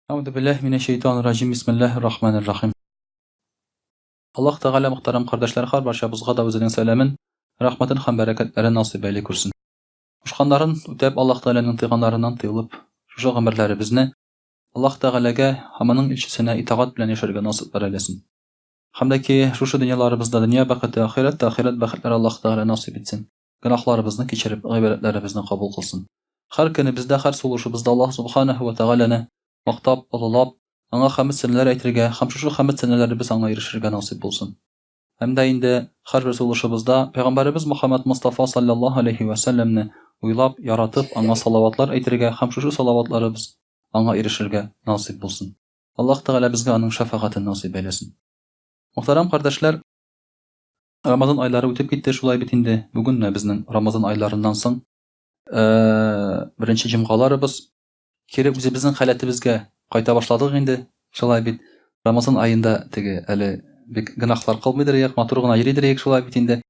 Әүзу билләһи минәш шәйтанир раҗим. Бисмиллаһир рахманир рахим. Аллаһ Тәгалә мөхтәрәм кардәшләр һәрбарчабызга да үзенең сәламен, рәхмәтен һәм бәрәкәтләрен насыйп әйли күрсен. Кушканнарын үтәп, Аллаһ Тәгаләнең тыйганнарыннан тыелып, шушы гомерләребезне Аллаһ Тәгаләгә һәм аның илчесенә итагать белән яшәргә насыйплар әйләсен. Һәм дә ки, шушы дөньяларыбызда дөнья бәхете, ахирәттә ахирәт бәхетләре Аллаһ Тәгалә насыйп итсен. Гөнаһларыбызны кичереп, гыйбадәтләребезне кабул кылсын. Һәр көнебездә, һәр сулышыбызда Аллаһ Субханаһу вә Тәгаләне мактап, олылап, Аңа хәмед-сәнәләр әйтергә һәм шушы хәмед-сәнәләребез Аңа ирешергә насыйп булсын. Һәм дә инде һәрбер сулышыбызда Пәйгамбәребез Мөхәммәд Мостафа салләллаһу аләйһи вә сәлләмне уйлап, яратып, Аңа салаватлар әйтергә һәм шушы салаватларыбыз Аңа ирешергә насыйп булсын. Аллаһ Тәгалә безгә Аның шәфәгатен насыйп әйләсен. Мөхтәрәм кардәшләр, Рамазан айлары үтеп китте, шулай бит инде. Бүген менә безнең Рамазан айларыннан соң беренче җомгаларыбыз. Кире үзебезнең халәтебезгә кайта башладык инде. Шулай бит. Рамазан аенда теге әле бик гөнаһлар кылмыйдыр идек, матур гына йөридер идек, шулай бит инде.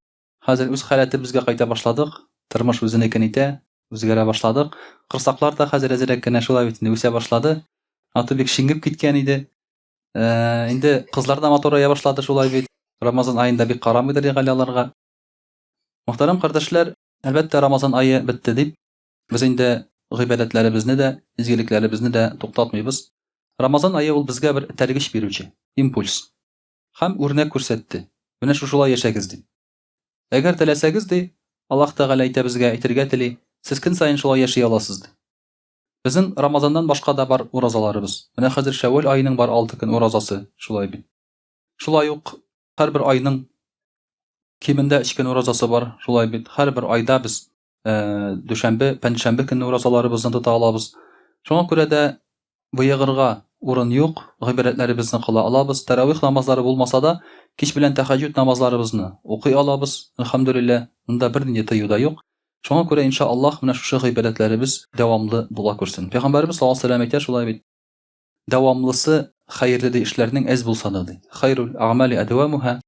Хәзер үз халәтебезгә кайта башладык. Тормыш үзенекен итә, үзгәрә башладык. Корсаклар да хәзер әзрәк кенә шулай бит инде үсә башлады. Аты бик шиңеп киткән иде. Инде кызлар да матурая башлады шулай бит. Рамазан аенда бик карамыйдыр әле аларга. Мөхтәрәм кардәшләр, әлбәттә, Рамазан ае бетте дип, без инде гыйбадәтләребезне дә, изгелекләребезне дә туктатмыйбыз. Рамазан ае ул безгә бер этәргеч бирүче, импульс. Һәм үрнәк күрсәтте. Менә шушылай яшәгез дип. Әгәр теләсәгез, ди, Аллаһ Тәгалә әйтә безгә, әйтергә тели, сез көн саен шулай яши аласыз, ди. Безнең Рамазаннан башка да бар уразаларыбыз. Менә хәзер Шәввәл аеның бар 6 көн уразасы, шулай бит. Шулай ук һәрбер айның кимендә 3 көн уразасы бар, шулай бит. Һәрбер айда без э, дүшәмбе, пәнҗешәмбе көнне уразаларыбызны тота алабыз. Шуңа күрә дә боегырга урын юк, гыйбадәтләребезне кыла алабыз. Тәравих намазлары булмаса да, кич белән тәһәҗҗүд намазларыбызны укый алабыз. Әлхәмдүлилләһ, монда бернинди тыю да юк. Шуңа күрә, инша Аллаһ, менә шушы гыйбадәтләребез дәвамлы була күрсен. Пәйгамбәребез саллаллаһу алейһи ва сәлләм әйтә шулай бит, дәвамлысы хәерле ди эшләрнең әз булса да ди. Хайрул әгъмали әдвамуһа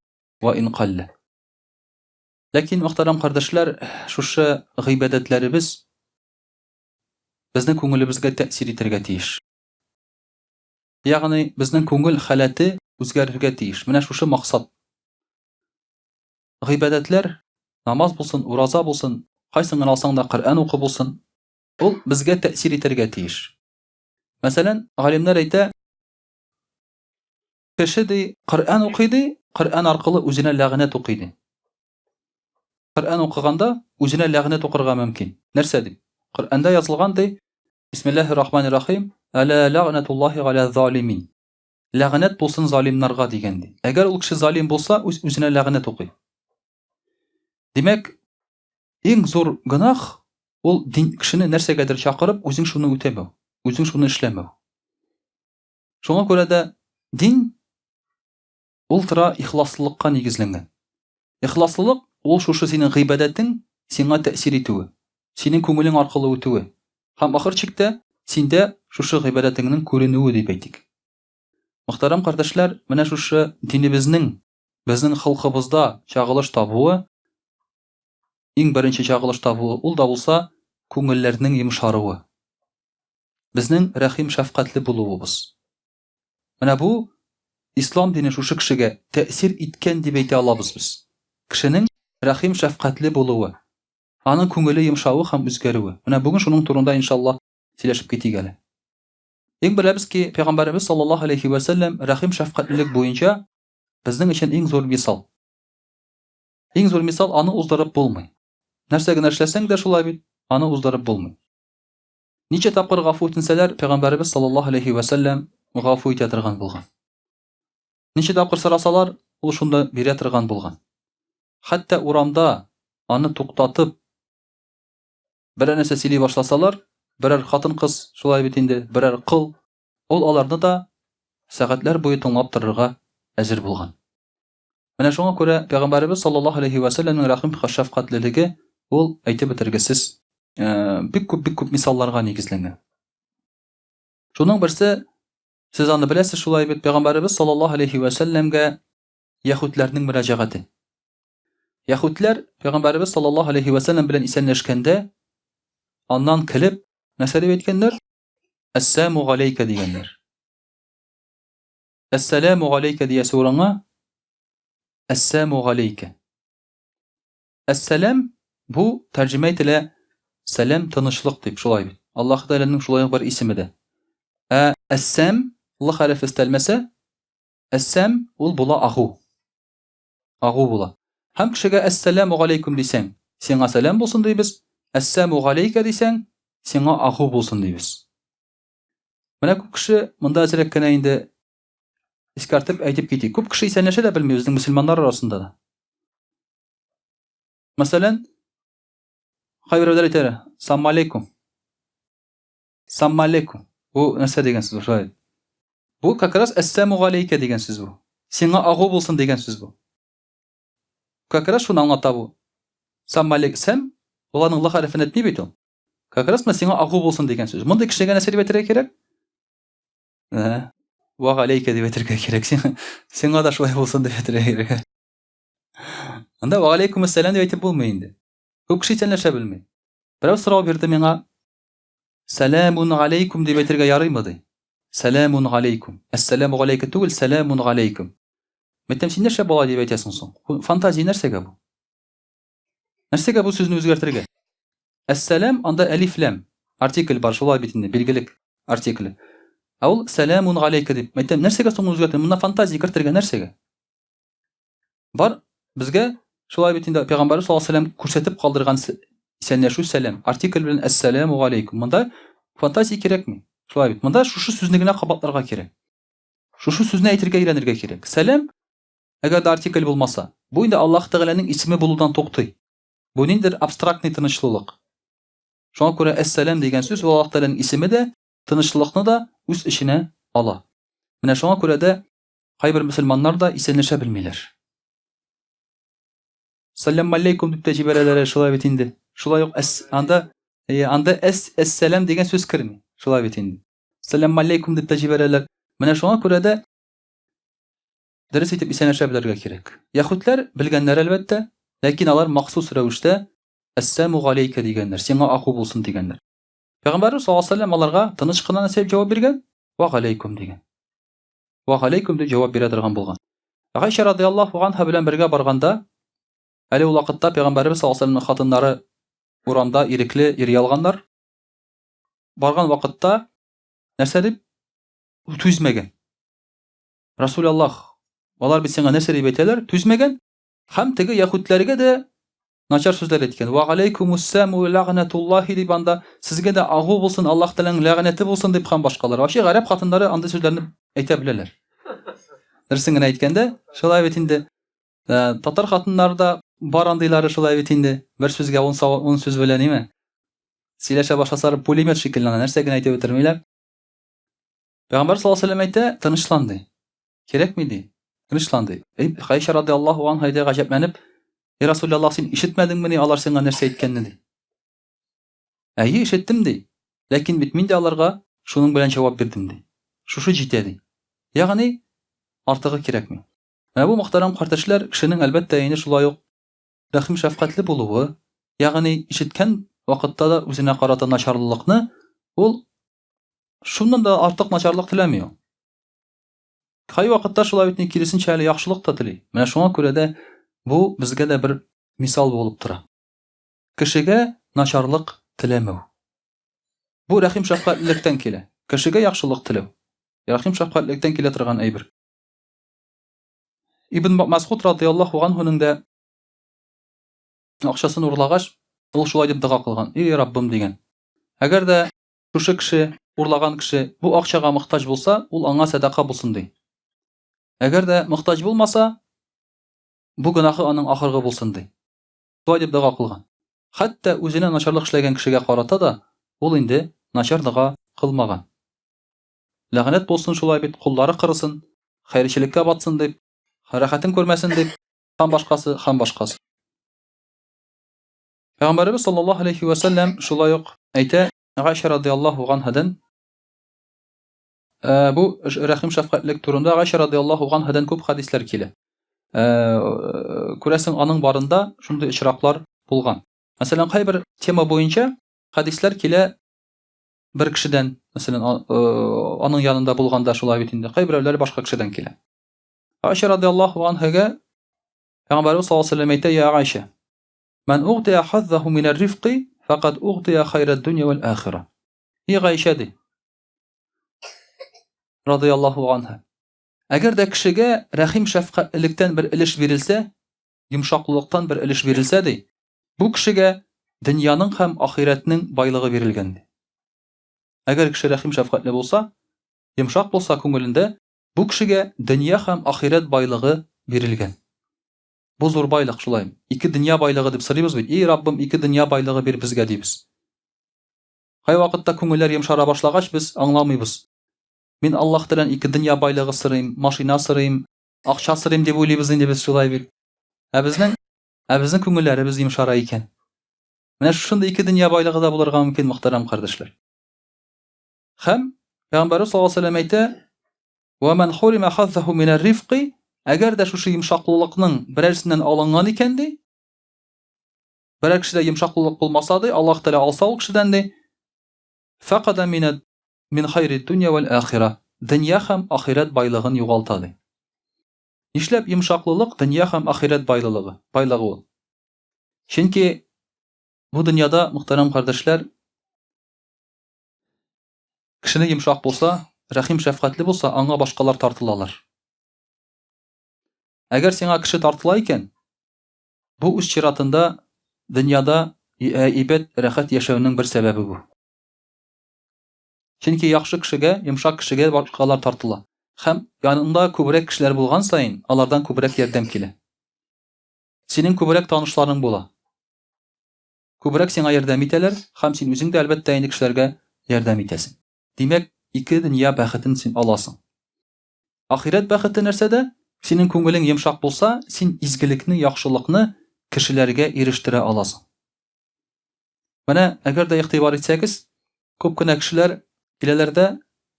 ва ин калла. Ләкин, мөхтәрәм кардәшләр, шушы гыйбадәтләребез безнең күңелебезгә тәэсир итәргә тиеш. Ягъни безнең күңел халәте үзгәрергә тиеш. Менә шушы максат. Гыйбадәтләр, намаз булсын, ураза булсын, кайсын гына алсаң да, Коръән уку булсын, ул безгә тәэсир итәргә тиеш. Мәсәлән, галимнәр әйтә, кеше ди, Коръән укый ди, Коръән аркылы үзенә ләгънәт укый ди. Коръән укыганда үзенә ләгънәт укырга мөмкин. Нәрсә дип? Коръәндә язылган ди, Бисмиллаһир рахманир рахим, Әлә ләгънәтуллаһи галә залимин. Ләгънәт булсын залимнарга дигән ди. Әгәр ул кеше залим булса, үз үзенә ләгънәт укый. Димәк, иң зур гөнаһ ул дин кешене нәрсәгәдер чакырып, үзең шуны үтәмәү, үзең шуны эшләмәү. Шуңа күрә дә дин ул тора ихласлылыкка нигезләнгән. Ихласлылык ул шушы синең гыйбадәтең сиңа тәэсир итүе, синең күңелең аркылы үтүе һәм ахыр чиктә синдә шушы гыйбадәтеңнең күренүе дип әйтик. Мөхтәрәм кардәшләр, менә шушы динебезнең безнең холкыбызда чагылыш табуы, иң беренче чагылыш табуы ул да булса күңелләрнең йомшаруы. Безнең рәхим шәфкатьле булуыбыз. Менә бу ислам дине шушы кешегә тәэсир иткән дип әйтә алабыз без. Кешенең рәхим шәфкатьле булуы, аның күңеле йомшавы һәм үзгәрүе. Менә бүген шуның турында иншаллаһ сөйләшеп китик әле. Иң беләбез ки, пәйгамбәребез саллаллаһу алейхи ва сәлләм рәхим шәфкатьлелек буенча безнең өчен иң зур мисал. Иң зур мисал аны уздырып булмый. Нәрсә генә эшләсәң дә шулай бит, аны уздырып булмый. Ничә тапкыр гафу үтенсәләр, пәйгамбәребез саллаллаһу алейхи ва сәлләм гафу итә торган булган. Ничә тапкыр сорасалар, ул шунда бирә торган булган. Хәтта урамда аны туктатып, берәр нәрсә сөйли башласалар, берәр хатын-кыз, шулай бит инде, берәр кол, ул аларны да сәгатьләр буе тыңлап торырга әзер булган. Менә шуңа күрә Пәйгамбәребез саллаллаһу алейһи вә сәлләмнең рәхим шәфкатьлелеге ул әйтеп бетергесез, э, бик күп бик күп мисалларга нигезләнгән. Шуның берсе, сез аны беләсез шулай бит, Пәйгамбәребез саллаллаһу алейһи вә сәлләмгә яһүдләрнең мөрәҗәгате. Яһүдләр Пәйгамбәребез саллаллаһу алейһи вә сәлләм белән исәнләшкәндә, аннан көлеп, нәрсә дип әйткәннәр? Әссәму галәйкә дигәннәр. Әссәләмү галәйкә диясе урынга Әссәмү галәйкә. Әссәләм бу тәрҗемә ителә сәлам тынычлык дип, шулай бит. Аллаһ Тәгаләнең шулай ук бер исеме дә. Ә әссәм л хәрефе өстәлмәсә, әссәм ул була агу. Агу була. Һәм кешегә әссәләмү галәйкүм дисәң, сиңа сәлам булсын дибез, әссәмү галәйкә дисәң, сиңа агу булсын дибез. Менә күп кеше монда әзрәк кенә инде искәртеп әйтеп китик. Күп кеше исәнләшә дә белми безнең мөселманнар арасында да. Мәсәлән, кайберәүләр әйтә, "Салам алейкум". Салам алейкум. Бу нәрсә дигән сүз шулай? Бу как раз әссәму галәйкә дигән сүз бу. Сиңа агу булсын дигән сүз бу. Как раз шуны аңлата бу. Салам алейкум. Сәм, ул аның л хәрефен әйтми бит ул. Как раз менә сиңа агу булсын дигән сүз. Мондый кешегә нәрсә дип әйтергә кирәк? Ә, ва галәйкә дип әйтергә кирәк. Сиңа, сиңа да шулай булсын дип әйтергә кирәк. Анда ва алейкум ассалам дип әйтеп булмый инде. Күп кеше исәнләшә белми. Берәү сорау бирде миңа. Сәламун алейкум дип әйтергә ярыймы ди. Сәламун алейкум. Әссәламу галәйкә түгел, сәламун алейкум. Мәйтәм, син нәрсә бала дип әйтәсең соң? Фантазия нәрсәгә бу? Нәрсәгә бу сүзне үзгәртергә? Әссәлам анда әлиф ләм артикль бар, шулай бит инде, билгелек артикле. Ә ул сәламун галәйкә дип. Мәйтәм, нәрсәгә соң үзгәртергә? Монда фантазия кертергә нәрсәгә? Бар, безгә шулай бит инде Пәйгамбәрбез саллаллаһу алейһи вәсәлләм күрсәтеп калдырган исәнләшү сәлам, артикль белән әссәламу галәйкүм. Монда фантазия кирәкми. Шулай бит. Монда шушы сүзне генә кабатларга кирәк. Шушы сүзне әйтергә өйрәнергә кирәк. Сәлам, әгәр дә артикль булмаса, бу инде Аллаһ Тәгаләнең исеме булудан туктый. Бу ниндидер абстрактный тынычлылык. Шуңа күрә әссәлам дигән сүз ул Аллаһ Тәгаләнең исеме дә, тынычлыкны да үз эченә ала. Менә шуңа күрә дә Кайбер мөселманнар да исәнләшә белмиләр. Салям алейкум дип тә җибәрәләр шулай бит инде. Шулай ук әс анда э, анда әс әссәлам дигән сүз керми. Шулай бит инде. Салям алейкум дип тә җибәрәләр. Менә шуңа күрә дә дөрес итеп исәнләшә белергә кирәк. Яһүдләр белгәннәр әлбәттә, ләкин алар махсус рәвештә әссәму галәйкә дигәннәр, сиңа аку булсын дигәннәр. Пәйгамбәрбез саллаллаһу алейһи вәсәлләм аларга тыныч кына нәрсә дип җавап биргән? Ва галәйкум дигән. Ва галәйкүм дип җавап бирә торган булган. Гайшә радыяллаһу анһа белән бергә барганда, әле ул вакытта пәйгамбәребез саллаллаһу алейһи хатыннары урамда ирекле йөри алганнар. Барган вакытта нәрсә дип түзмәгән. Расул Аллаһ, алар бит сиңа нәрсә дип әйтәләр? Түзмәгән һәм теге яһүдләргә дә Начар сүзләр әйткән. Ва галәйкүмуссәму ләгънәтуллаһи дип анда сезгә дә агу булсын, Аллаһ Тәгаләнең ләгънәте булсын дип һәм башкалар. Вообще гарәп хатыннары андый сүзләрне әйтә беләләр. Дөресен генә әйткәндә, шулай бит инде. Э, татар хатыннары да бар андыйлары шулай бит инде. Бер сүзгә ун, ун сүз белән ниме? Сөйләшә башласалар, пулемет шикелле ана нәрсә генә әйтеп бетермиләр. Пәйгамбәр саллаллаһу алейһи вәсәлләм әйтә, тынычлан ди. Кирәкми ди. Тынычлан ди. Эй, Гайшә радиаллаһу анха әйтә гаҗәпләнеп, Эй Расулаллаһ, син ишетмәдеңмени алар сиңа нәрсә әйткәнне ди. Әйе, ишеттем ди. Ләкин бит мин дә аларга шуның белән җавап бирдем ди. Шушы җитә ди. Ягъни артыгы кирәкми. Менә бу мөхтәрәм кардәшләр, кешенең әлбәттә инде шулай ук рәхим шәфкатьле булуы, ягъни ишеткән вакытта да үзенә карата начарлылыкны ул шуннан да артык начарлык теләми ул. Кайвакытта шулай бит, киресенчә әле яхшылык та тели. Менә шуңа күрә дә бу безгә дә бер мисал булып тора. Кешегә начарлык теләмәү. Бу рәхим шәфкатьлелектән килә. Кешегә яхшылык теләү. Рәхим шәфкатьлелектән килә торган әйбер. Ибн Масгуд радияллаһу анһуның да акчасын урлагач, ул шулай дип дога кылган. Эй, Раббым дигән. Әгәр дә Шушы кеше, урлаган кеше, бу акчага мохтаҗ булса, ул аңа сәдака булсын, ди. Әгәр дә мохтаҗ булмаса, бу гөнаһы аның ахыргы булсын, ди. Шулай дип дога кылган. Хәтта үзенә начарлык эшләгән кешегә карата да ул инде начар дога кылмаган. Ләгънәт булсын шулай бит, куллары кырысын, хәерчелеккә батсын дип, рәхәтен күрмәсен дип, һәм башкасы, һәм башкасы. Пәйгамбәребез саллаллаһу алейхи ва сәлләм шулай ук әйтә, Гайшә радиаллаһу ганһадан э, бу рәхим шәфкатьлек турында Гайшә радиаллаһу ганһадан күп хәдисләр килә. Э, күрәсең, аның барында шундый очраклар булган. Мәсәлән, кайбер тема буенча хәдисләр килә бер кешедән. Мәсәлән, аның янында булганда шулай бит инде. Кайберәүләр башка кешедән килә. Айша радиаллаһу анһага Пәйгамбәрбез саллаллаһу алейһи ва сәлләм әйтә, "Я Айша, ман угтия хаззаху минәр рифкы, факад угтия хайрад дөнья вәл ахира." И Гайшә ди. Радиаллаһу анһа. Әгәр дә кешегә рәхим шәфкатьлелектән бер өлеш бирелсә, йомшаклылыктан бер өлеш бирелсә ди, бу кешегә дөньяның һәм ахирәтнең байлыгы бирелгән ди. Әгәр кеше рәхим шәфкатьле булса, йомшак булса күңелендә, Бу кешегә дөнья һәм ахирәт байлыгы бирелгән. Бу зур байлык, шулаймы? Ике дөнья байлыгы дип сорыйбыз бит. И, Раббым, ике дөнья байлыгы бир безгә, дибез. Кайвакытта күңелләр йомшара башлагач, без аңламыйбыз. Мин Аллаһ белән ике дөнья байлыгы сорыйм, машина сорыйм, акча сорыйм дип уйлыйбыз инде без шулай бит. Ә безнең, ә безнең күңелләребез йомшара икән. Менә шушындый ике дөнья байлыгы да булырга мөмкин, мөхтәрәм кардәшләр. Һәм Пәйгамбәрбез саллаллаһу алейһи ва сәлләм әйтә: "Ва ман хурима хаззаху минәр рифкы", әгәр дә шушы йомшаклылыкның берәрсеннән алынган икән ди, берәр кешедә йомшаклылык булмаса ди, Аллаһ Тәгалә алса ул кешедән ди, факада минә мин хайри дөнья вәл ахира, дөнья һәм ахирәт байлыгын югалта ди. Нишләп йомшаклылык дөнья һәм ахирәт байлыгы, байлыгы ул? Чөнки бу дөньяда, мөхтәрәм кардәшләр, Кешене йомшак булса, рәхим шәфкатьле булса, аңа башкалар тартылалар. Әгәр сиңа кеше тартыла икән, бу үз чиратында дөньяда әйбәт, рәхәт яшәүнең бер сәбәбе бу. Чөнки яхшы кешегә, йомшак кешегә башкалар тартыла. Һәм янында күбрәк кешеләр булган саен, алардан күбрәк ярдәм килә. Синең күбрәк танышларың була. Күбрәк сиңа ярдәм итәләр һәм син үзең дә, әлбәттә инде, кешеләргә ярдәм итәсең. Димәк, ике дөнья бәхетен син аласың. Ахирәт бәхете нәрсәдә? Синең күңелең йомшак булса, син изгелекне, яхшылыкны кешеләргә ирештерә аласың. Менә, әгәр дә игътибар итсәгез, күп кенә кешеләр киләләр дә,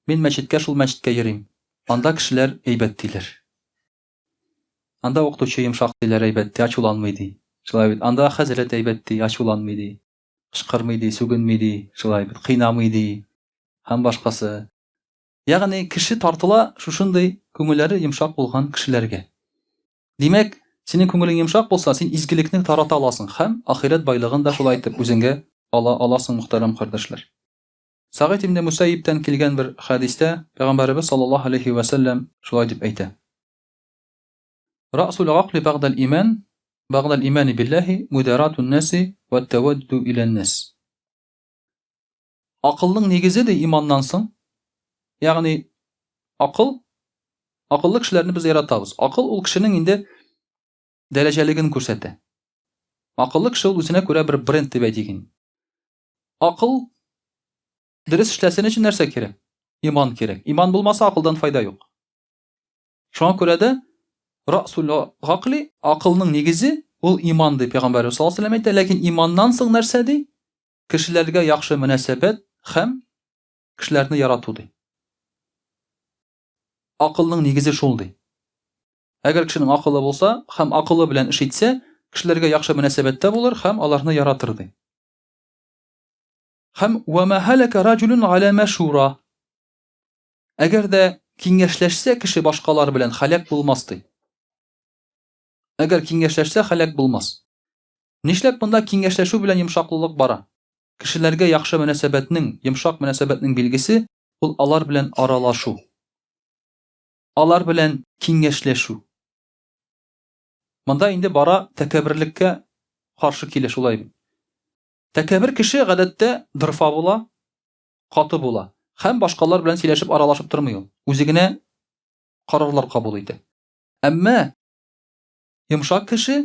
мин мәчеткә шул мәчеткә йөрим, анда кешеләр әйбәт, диләр. Анда укытучы йомшак диләр, әйбәт ди, ачуланмый ди. Шулай бит. Анда хәзрәт әйбәт ди, ачуланмый ди. Кычкырмый ди, сүгенми ди, шулай бит, кыйнамый ди һәм башкасы. Ягъни кеше тартыла шушындый күңелләре йомшак булган кешеләргә. Димәк, синең күңелең йомшак булса, син изгелекне тарата аласың һәм ахирәт байлыгын да шулай итеп үзеңгә ала аласың, мөхтәрәм кардәшләр. Сәгыйть ибне Мусәйибтән килгән бер хәдистә Пәйгамбәребез саллаллаһу алейһи вә сәлләм шулай дип әйтә. Рәсул гакли бәгъдәл иман, бәгъдәл имани биллаһи мударатун наси вә тәвәдду илән нас. Акылның нигезе ди иманнан соң, ягъни акыл, акыллы кешеләрне без яратабыз. Акыл ул кешенең инде дәрәҗәлеген күрсәтә. Акыллы кеше ул үзенә күрә бер бренд дип әйтик инде. Акыл дөрес эшләсен өчен нәрсә кирәк? Иман кирәк. Иман булмаса, акылдан файда юк. Шуңа күрә дә расул гакли, акылның нигезе ул иман ди пәйгамбәрбез саллаллаһу алейһи әйтә, ләкин иманнан соң нәрсә ди? Кешеләргә яхшы мөнәсәбәт һәм кешеләрне ярату ди. Акылның нигезе шул ди. Әгәр кешенең акылы булса һәм акылы белән эш итсә, кешеләргә яхшы мөнәсәбәттә булыр һәм аларны яратыр ди. Һәм ва ма халака раҗулун аля машура. Әгәр дә киңәшләшсә кеше башкалар белән халәк булмас ди. Әгәр киңәшләшсә халәк булмас. Нишләп монда киңәшләшү белән йомшаклылык бара? Кешеләргә яхшы мөнәсәбәтнең, йомшак мөнәсәбәтнең билгесе ул алар белән аралашу. Алар белән киңәшләшү. Монда инде бара тәкәбберлеккә каршы килә шулай бит. Тәкәббер кеше гадәттә дорфа була, каты була һәм башкалар белән сөйләшеп аралашып тормый ул. Үзе генә карарлар кабул итә. Әмма йомшак кеше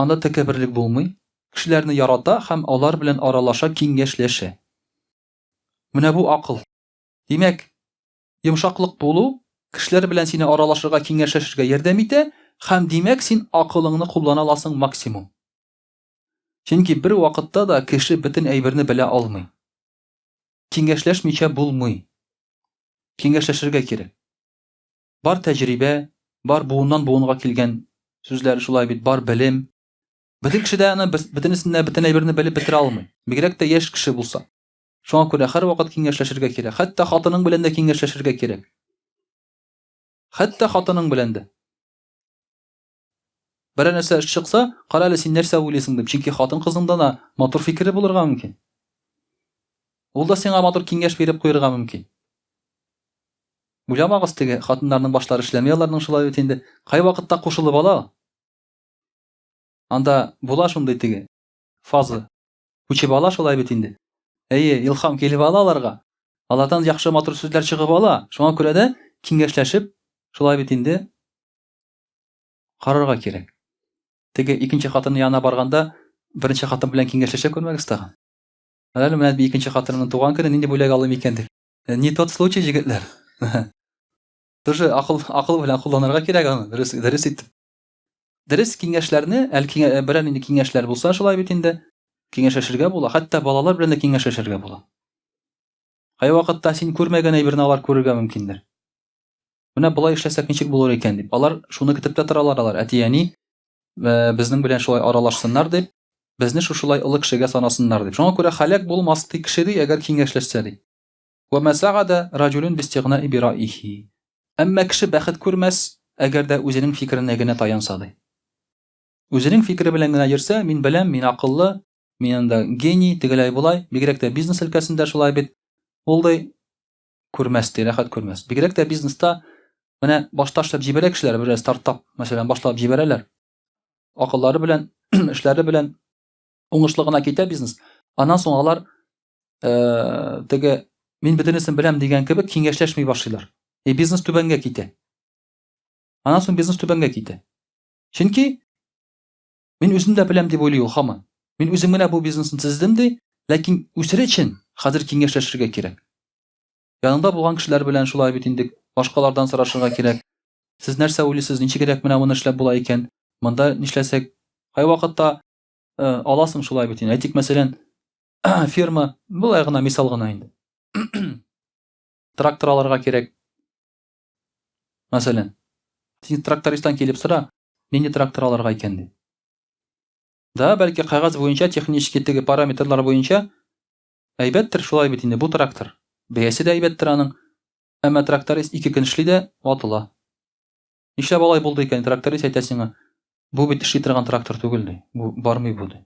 анда тәкәбберлек булмый, кешеләрне ярата һәм алар белән аралаша, киңәшләшә. Менә бу акыл. Димәк, йомшаклык булу кешеләр белән сине аралашырга, киңәшләшергә ярдәм итә һәм димәк, син акылыңны куллана аласың максимум. Чөнки бер вакытта да кеше бөтен әйберне белә алмый. Киңәшләшмичә булмый. Киңәшләшергә кирәк. Бар тәҗрибә, бар буыннан буынга килгән сүзләр шулай бит, бар белем. Бөтен кеше дә аны бөтенесен дә бөтен әйберне белеп бетерә алмый. Бигрәк тә яшь кеше булса. Шуңа күрә һәрвакыт киңәшләшергә кирәк. Хәтта хатының белән дә киңәшләшергә кирәк. Хәтта хатының белән дә. Берәр нәрсә эш чыкса, кара әле син нәрсә уйлыйсың дип, чөнки хатын-кызның да матур фикере булырга мөмкин. Ул да сиңа матур киңәш биреп куерга мөмкин. Уйламагыз теге хатыннарның башлары эшләми аларның шулай бит инде. Кайвакытта кушылып ала. Анда була шундый теге фаза. Күчеп ала шулай бит инде. Әйе, илһам килеп ала аларга. Алардан яхшы матур сүзләр чыгып ала. Шуңа күрә дә киңәшләшеп, шулай бит инде карарга кирәк. Теге икенче хатын янына барганда, беренче хатын белән киңәшләшә күрмәгез тагын. Әле менә икенче хатынның туган көне нинди бүләк алыйм икән дип. Э, не тот случай, егетләр. Тоже акыл акыл белән кулланырга кирәк аны, дөрес дөрес итеп. Дөрес киңәшләрне, әле киңә, э, берәр нинди киңәшләр булса шулай бит инде, киңәшләшергә була, хәтта балалар белән дә киңәшләшергә була. Кайвакытта син күрмәгән әйберне алар күрергә мөмкиннәр. Менә болай эшләсәк ничек булыр икән дип. Алар шуны көтеп тә торалар алар. Әти-әни э, безнең белән шулай аралашсыннар дип, безне шушылай олы кешегә санасыннар дип. Шуңа күрә халәк булмас ди кеше ди, әгәр киңәшләшсә ди. Вә мә сәгадә раҗулун бистигънаи бираихи. Әмма кеше бәхет күрмәс, әгәр дә үзенең фикеренә генә таянса, ди. Үзенең фикере белән генә йөрсә, мин беләм, мин акыллы, мин анда гений, тегеләй-болай, бигрәк тә бизнес өлкәсендә шулай бит. Ул ди, күрмәс, ди, рәхәт күрмәс. Бигрәк тә бизнеста менә башта эшләп җибәрә кешеләр, берәр стартап, мәсәлән, башлап җибәрәләр. Акыллары белән, эшләре белән уңышлы гына китә бизнес. Аннан соң алар э, теге мин бөтенесен беләм дигән кебек киңәшләшми башлыйлар. И бизнес түбәнгә китә. Аннан соң бизнес түбәнгә китә. Чөнки мин үзем дә беләм дип уйлый ул һаман. Мин үзем генә бу бизнесны төзедем ди, ләкин үсер өчен хәзер киңәшләшергә кирәк. Яныңда булган кешеләр белән шулай бит инде башкалардан сорашырга кирәк. Сез нәрсә уйлыйсыз, ничегрәк менә моны эшләп була икән? Монда нишләсәк? Кайвакытта э, аласың шулай бит инде. Әйтик, мәсәлән, ферма, болай гына мисал гына инде. Трактор алырга кирәк. Мәсәлән, син трактористтан килеп сора, нинди трактор алырга икән дип. Да, бәлки кәгазь буенча, технический теге параметрлар буенча әйбәттер шулай бит инде бу трактор. Бәясе дә әйбәттер аның. Әмма тракторист ике көн эшли дә ватыла. Нишләп алай булды икән? Тракторист әйтә сиңа, бу бит эшли торган трактор түгел ди. Бу бармый бу ди.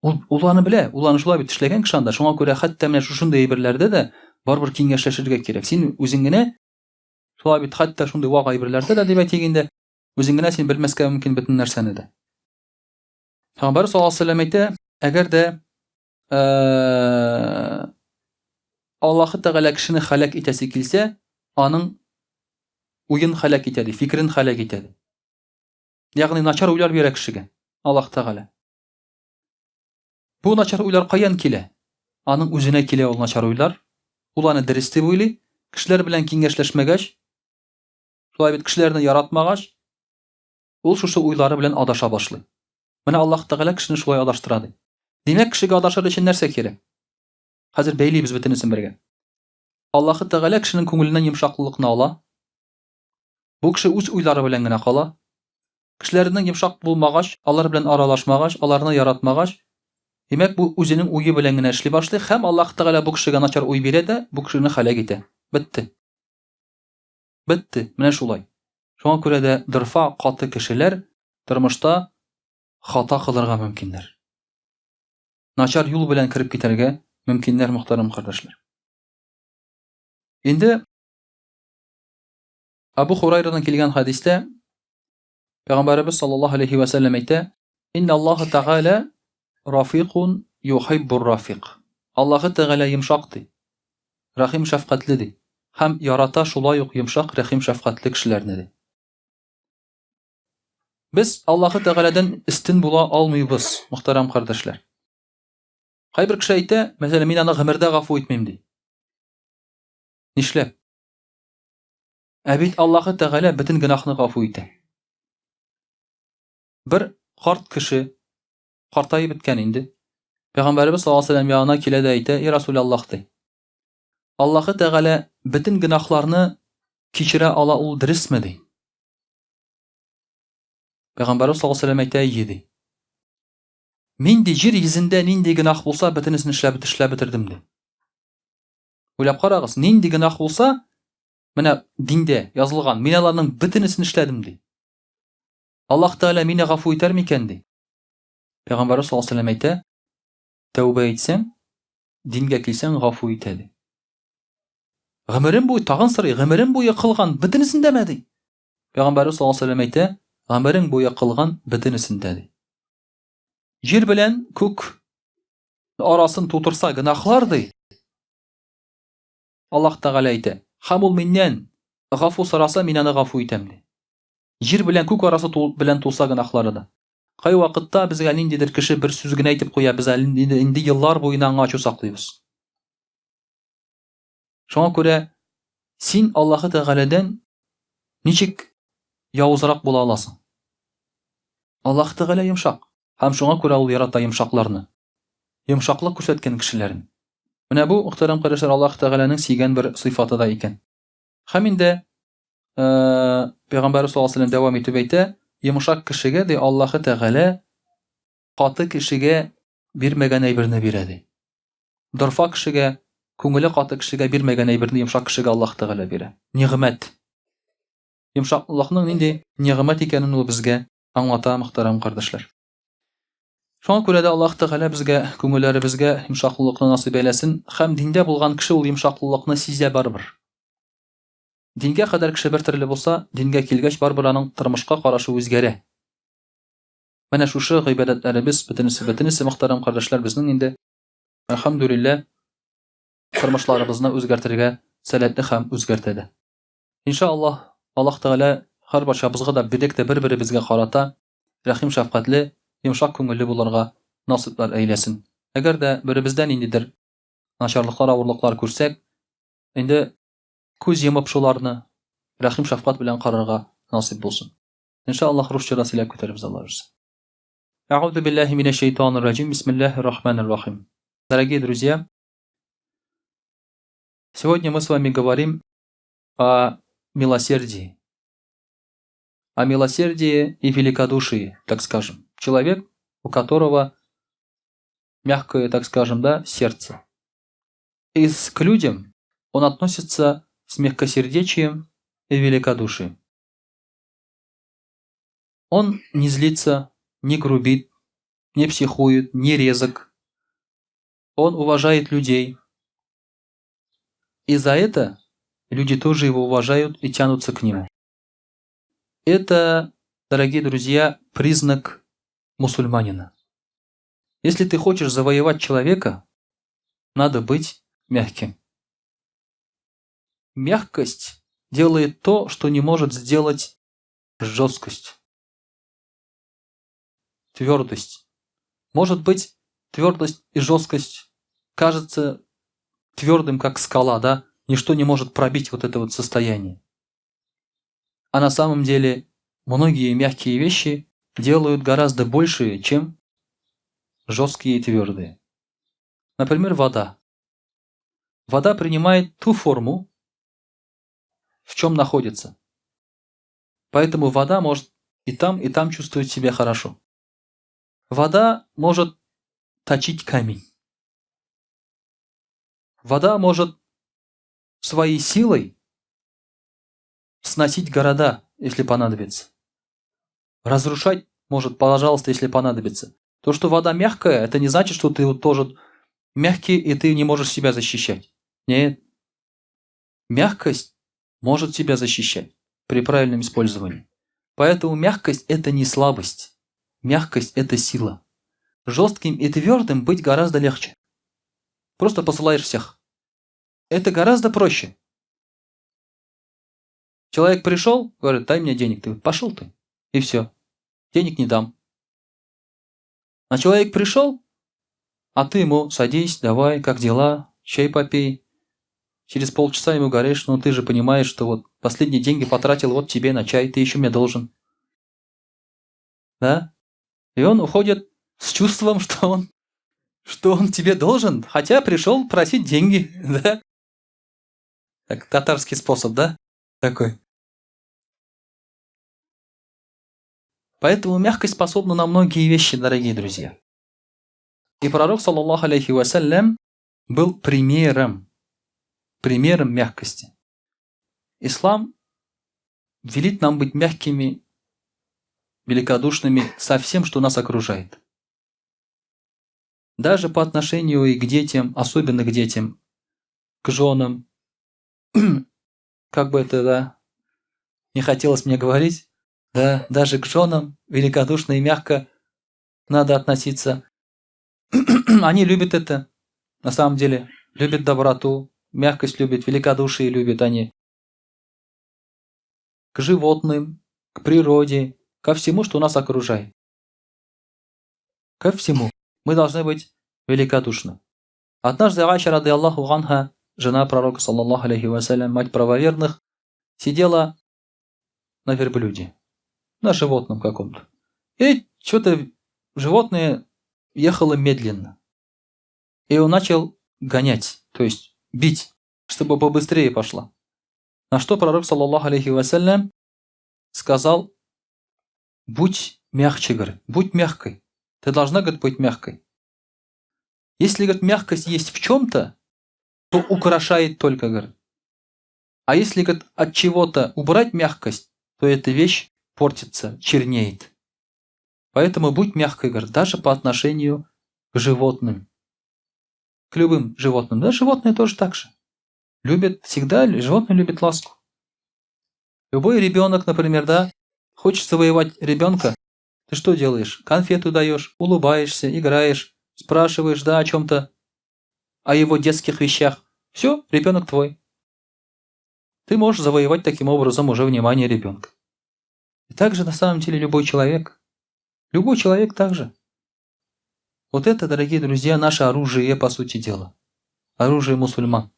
Ул, ул аны белә, ул аны шулай бит эшләгән кеше анда. Шуңа күрә хәтта менә шушындый әйберләрдә дә барыбер киңәшләшергә кирәк. Син үзең генә шулай бит хәтта шундый вак әйберләрдә дә дип әйтик инде, үзең генә син белмәскә мөмкин бөтен нәрсәне дә. Пәйгамбәр саллаллаһу алейһи вәсәлләм әйтә, әгәр дә Аллаһы Тәгалә кешене халәк итәсе килсә, аның уен халәк итә ди, фикерен халәк итә ди. Ягъни начар уйлар бирә кешегә Аллаһ Тәгалә. Бу начар уйлар каян килә? Аның үзенә килә ул начар уйлар. Ул аны дөрес дип уйлый. Кешеләр белән киңәшләшмәгәч, шулай бит кешеләрне яратмагач, ул шушы уйлары белән адаша башлый. Менә Аллаһ Тәгалә кешене шулай адаштыра ди. Димәк, кешегә адашыр өчен нәрсә кирәк? Хәзер бәйлибез бөтенесен бергә. Аллаһ Тәгалә кешенең күңеленнән йомшаклылыкны ала. Бу кеше үз уйлары белән генә кала. Кешеләрнең йомшак булмагач, алар белән аралашмагач, аларны яратмагач, димәк, бу үзенең уе белән генә эшли башлый һәм Аллаһ Тәгалә бу кешегә начар уй бирә дә, бу кешене һәлак итә. Бетте. Бетте. Менә шулай. Шуңа күрә дә дорфа каты кешеләр тормышта хата кылырга мөмкиннәр. Начар юл белән кереп китәргә мөмкиннәр, мөхтәрәм кардәшләр. Инде Абу Хурайрадан килгән хәдистә Пәйгамбәребез саллаллаһу алейхи ва сәлләм әйтә: "Инна Аллаһ Тәгалә рафикун юхиббур рафик." Аллаһы Тәгалә йомшак ди. Рәхим шәфкатьле ди. Һәм ярата шулай ук йомшак, рәхим шәфкатьле кешеләрне ди. Без Аллаһы Тәгаләдән өстен була алмыйбыз, мөхтәрәм кардәшләр. Кайбер кеше әйтә, мәсәлән, мин аны гомердә гафу итмим ди. Нишләп? Ә бит Аллаһы Тәгалә бөтен гөнаһны гафу итә. Бер карт кеше картаеп беткән инде. Пәйгамбәребез саллаллаһу алейһи вәсәлләм янына килә дә әйтә: "И Расул Аллаһ" ди. Аллаһы Тәгалә бөтен гөнаһларны кичерә ала, ул дөресме ди. Пәйгамбәребез саллаллаһу алейһи вәсәлләм әйтә: "Әйе" ди. Мин ди җир йөзендә нинди гөнаһ булса, бөтенесен эшләп эшләп бетердем ди. Уйлап карагыз, нинди гөнаһ булса, менә диндә язылган, мин аларның бөтенесен эшләдем, ди. Аллаһ Тәгалә мине гафу итәр микән, ди. Пәйгамбәрбез саллаллаһу алейһи әйтә, тәүбә итсәң, дингә килсәң, гафу итә, ди. Гомерем буе тагын сорый, гомерем буе кылган бөтенесен дәме, ди. Пәйгамбәрбез саллаллаһу алейһи әйтә, гомерең буе кылган бөтенесен дә, ди. Җир белән күк арасын тутырса гөнаһлар, ди. Аллаһ Тәгалә әйтә, һәм ул миннән гафу сораса, мин аны гафу итәм, ди. Җир белән күк арасы тул, белән тулса гөнаһлары да. Кай вакытта безгә ниндидер кеше бер сүз генә әйтеп куя, без әле инде еллар буена аңа ачу саклыйбыз. Шуңа күрә син Аллаһы Тәгаләдән ничек явызрак була аласың? Аллаһы Тәгалә йомшак. Һәм шуңа күрә ул ярата йомшакларны. Йомшаклык күрсәткән кешеләрне. Менә бу, мөхтәрәм кардәшләр, Аллаһы Тәгаләнең сөйгән бер сыйфаты да икән. Һәм инде Пәйгамбәрбез саллаллаһу алейһи дәвам итеп әйтә, йомшак кешегә ди Аллаһы Тәгалә каты кешегә бирмәгән әйберне бирә ди. Дорфа кешегә, күңеле каты кешегә бирмәгән әйберне йомшак кешегә Аллаһ Тәгалә бирә. Нигъмәт. Йомшаклыкның нинди нигъмәт икәнен ул безгә аңлата, мөхтәрәм кардәшләр. Шуңа күрә дә Аллаһ Тәгалә безгә, күңелләребезгә йомшаклылыкны насыйп әйләсен һәм диндә булган кеше ул йомшаклылыкны сизә барыбер. Дингә кадәр кеше бер төрле булса, дингә килгәч барыбер аның тормышка карашы үзгәрә. Менә шушы гыйбадәтләребез бөтенесе, бөтенесе, мөхтәрәм кардәшләр, безнең инде, әлхәмдүлилләһ, тормышларыбызны үзгәртергә сәләтле һәм үзгәртә дә. Иншааллаһ, Аллаһ Тәгалә һәрбарчабызга да бигрәк тә бер-беребезгә карата рәхим-шәфкатьле, йомшак күңелле булырга насыйплар әйләсен. Әгәр дә беребездә ниндидер начарлыклар, авырлыклар күрсәк, инде күз йомып шуларны рәхим-шәфкать белән карарга насыйп булсын. Иншаллах, русча да сөйләп китәрбез, Алла бирсә. Әгъузу биллаһи минәш шайтанир раҗим. Бисмиллаһир рахманир рахим. Дорогие друзья, сегодня мы с вами говорим о милосердии. О милосердии и великодушии, так скажем. Человек, у которого мягкое, так скажем, да, сердце. И к людям он относится с мягкосердечием и великодушием. Он не злится, не грубит, не психует, не резок. Он уважает людей. И за это люди тоже его уважают и тянутся к нему. Это, дорогие друзья, признак мусульманина. Если ты хочешь завоевать человека, надо быть мягким. Мягкость делает то, что не может сделать жесткость, твердость. Может быть, твердость и жесткость кажется твердым, как скала, да? Ничто не может пробить вот это вот состояние. А на самом деле многие мягкие вещи делают гораздо большие, чем жесткие и твердые. Например, вода. Вода принимает ту форму, в чем находится. Поэтому вода может и там, и там чувствовать себя хорошо. Вода может точить камень. Вода может своей силой сносить города, если понадобится. Разрушать может, пожалуйста, если понадобится. То, что вода мягкая, это не значит, что ты вот тоже мягкий, и ты не можешь себя защищать. Нет. Мягкость может тебя защищать при правильном использовании. Поэтому мягкость – это не слабость. Мягкость – это сила. Жестким и твердым быть гораздо легче. Просто посылаешь всех. Это гораздо проще. Человек пришел, говорит, дай мне денег. Ты пошел ты. И все. Денег не дам. А человек пришел, а ты ему садись, давай, как дела, чай попей. Через полчаса ему говоришь, ну ты же понимаешь, что вот последние деньги потратил вот тебе на чай, ты еще мне должен. Да? И он уходит с чувством, что он тебе должен, хотя пришел просить деньги, да? Так, татарский способ, да? Такой. Поэтому мягкость способна на многие вещи, дорогие друзья. И пророк, саллаллаху алейхи вассалям, был примером. примером мягкости. Ислам велит нам быть мягкими, великодушными со всем, что нас окружает. Даже по отношению и к детям, особенно к детям, к женам, как бы это, да, не хотелось мне говорить, да, даже к женам великодушно и мягко надо относиться. Они любят это, на самом деле, любят доброту, мягкость любят, великодушие любят они. К животным, к природе, ко всему, что нас окружает. Ко всему. Мы должны быть великодушны. Однажды Айша, رضي الله عنها, жена пророка, صلى الله عليه وسلم, мать правоверных, сидела на верблюде, на животном каком-то. И что-то животное ехало медленно. И он начал гонять, то есть бить, чтобы побыстрее пошла. На что пророк, صلى الله عليه وسلم, сказал: «Будь мягче, — говорит, — будь мягкой. Ты должна, — говорит, — быть мягкой. Если, — говорит, — мягкость есть в чем-то, то украшает только, — говорит. А если, — говорит, — от чего-то убрать мягкость, то эта вещь портится, чернеет. Поэтому будь мягкой, — говорит, — даже по отношению к животным. К любым животным. Да, животные тоже так же. Любят всегда, животные любят ласку. Любой ребенок, например, да, хочешь завоевать ребенка, ты что делаешь? Конфету даешь, улыбаешься, играешь, спрашиваешь, да, о чем-то, о его детских вещах. Все, ребенок твой. Ты можешь завоевать таким образом уже внимание ребенка. И также на самом деле любой человек. Любой человек также. Вот это, дорогие друзья, наше оружие, по сути дела. Оружие мусульман.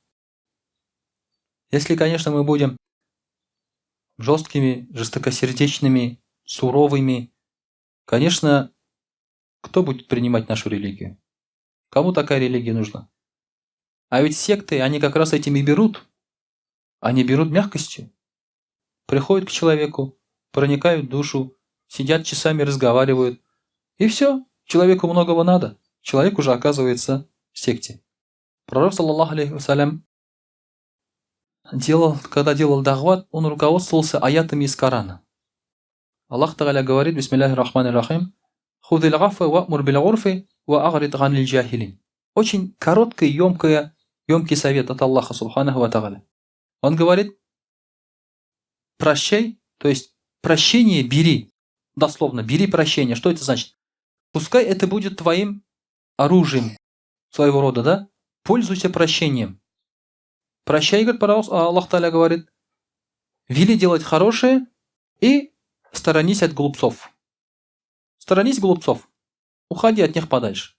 Если, конечно, мы будем жесткими, жестокосердечными, суровыми, конечно, кто будет принимать нашу религию? Кому такая религия нужна? А ведь секты, они как раз этим и берут. Они берут мягкостью. Приходят к человеку, проникают в душу, сидят часами, разговаривают. И все, человеку многого надо. Человек уже оказывается в секте. Пророк, صلى الله عليه وسلم, делал, когда делал دعوة, он руководствовался аятами из Корана. Аллах تعالى говорит: بسم الله الرحمن الرحيم, خذ العفو وأمر بالعرف وأعرض عن الجاهلين. Очень короткий, емкий совет от Аллаха, سبحانه وتعالى. Он говорит: прощай, то есть прощение бери, дословно, бери прощение. Что это значит? Пускай это будет твоим оружием своего рода, да? Пользуйся прощением. Прощай, говорит, Аллах تعالى говорит, вели делать хорошее и сторонись от глупцов. Сторонись глупцов. Уходи от них подальше.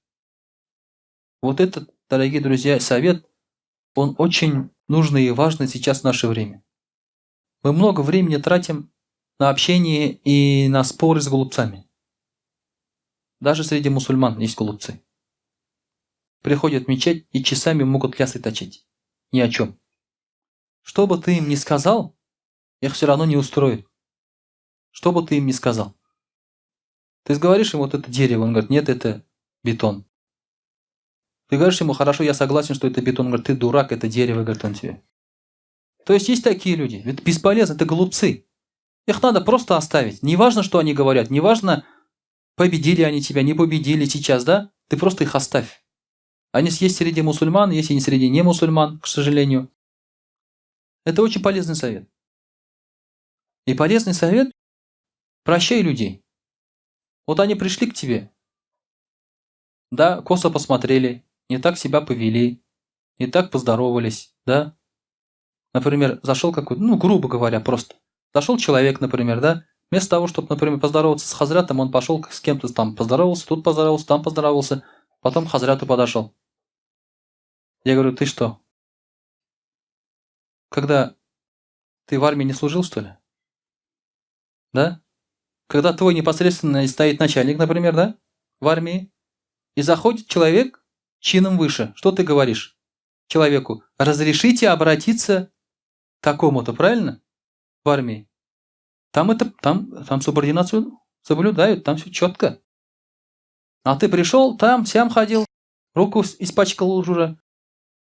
Вот этот, дорогие друзья, совет, он очень нужный и важный сейчас в наше время. Мы много времени тратим на общение и на споры с глупцами. Даже среди мусульман есть глупцы. Приходят в мечеть и часами могут лясы точить. Ни о чем. Что бы ты им ни сказал, их все равно не устроит. Что бы ты им ни сказал. Ты говоришь ему: вот это дерево, он говорит: нет, это бетон. Ты говоришь ему: хорошо, я согласен, что это бетон. Он говорит: ты дурак, это дерево, говорит он тебе. То есть есть такие люди, это бесполезно, это глупцы. Их надо просто оставить. Неважно, что они говорят, неважно, победили они тебя, не победили сейчас, да? Ты просто их оставь. Они есть среди мусульман, есть и не среди не мусульман, к сожалению. Это очень полезный совет. И полезный совет – прощай людей. Вот они пришли к тебе, да, косо посмотрели, не так себя повели, не так поздоровались, да. Например, зашел какой-то, ну, грубо говоря, просто. Зашел человек, например, да, вместо того, чтобы, например, поздороваться с хазратом, он пошел с кем-то там поздоровался, тут поздоровался, там поздоровался, потом к хазрату подошел. Я говорю: ты что? Когда ты в армии не служил, что ли? Да? Когда твой непосредственно стоит начальник, например, да, в армии, и заходит человек чином выше, что ты говоришь человеку? Разрешите обратиться к такому-то, правильно? В армии. Там это, там субординацию соблюдают, там все четко. А ты пришел, там, сям ходил, руку испачкал уже,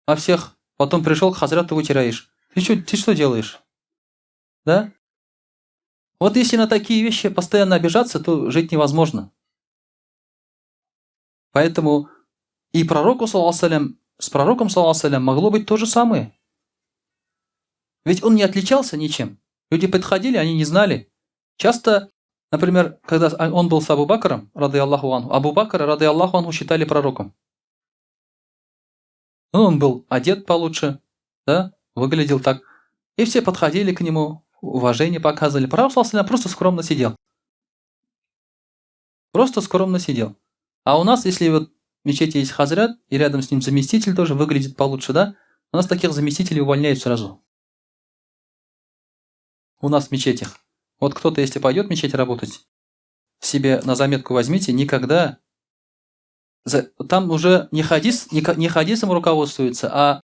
а всех Потом пришел к хазрату, вытираешь. Ты что делаешь? Да? Вот если на такие вещи постоянно обижаться, то жить невозможно. Поэтому и пророку, саллаллаху с пророком, саллаллаху могло быть то же самое. Ведь он не отличался ничем. Люди подходили, они не знали. Часто, например, когда он был с Абу Бакром, рады Аллаху анху, Абу Бакра, рады Аллаху анху, считали пророком. Ну, он был одет получше, да, выглядел так. И все подходили к нему, уважение показывали. Пророк, саллаллаху просто скромно сидел. Просто скромно сидел. А у нас, если вот в мечети есть хазрят, и рядом с ним заместитель тоже выглядит получше, да? У нас таких заместителей увольняют сразу. У нас в мечетях. Вот кто-то, если пойдет в мечеть работать, себе на заметку возьмите, никогда... Там уже не, хадис, не, не хадисом руководствуется, а